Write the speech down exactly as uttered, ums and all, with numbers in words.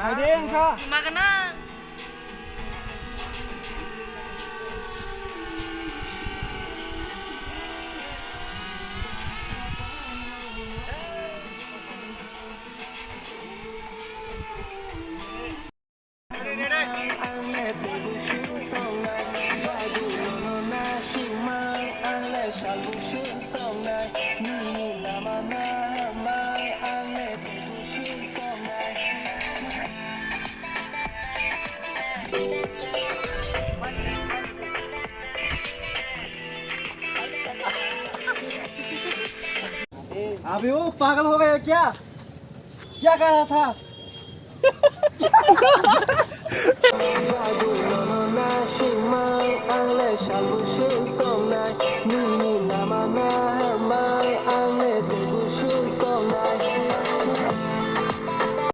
Ade wngkha. Magana. अबे वो पागल हो गया क्या? क्या कर रहा था?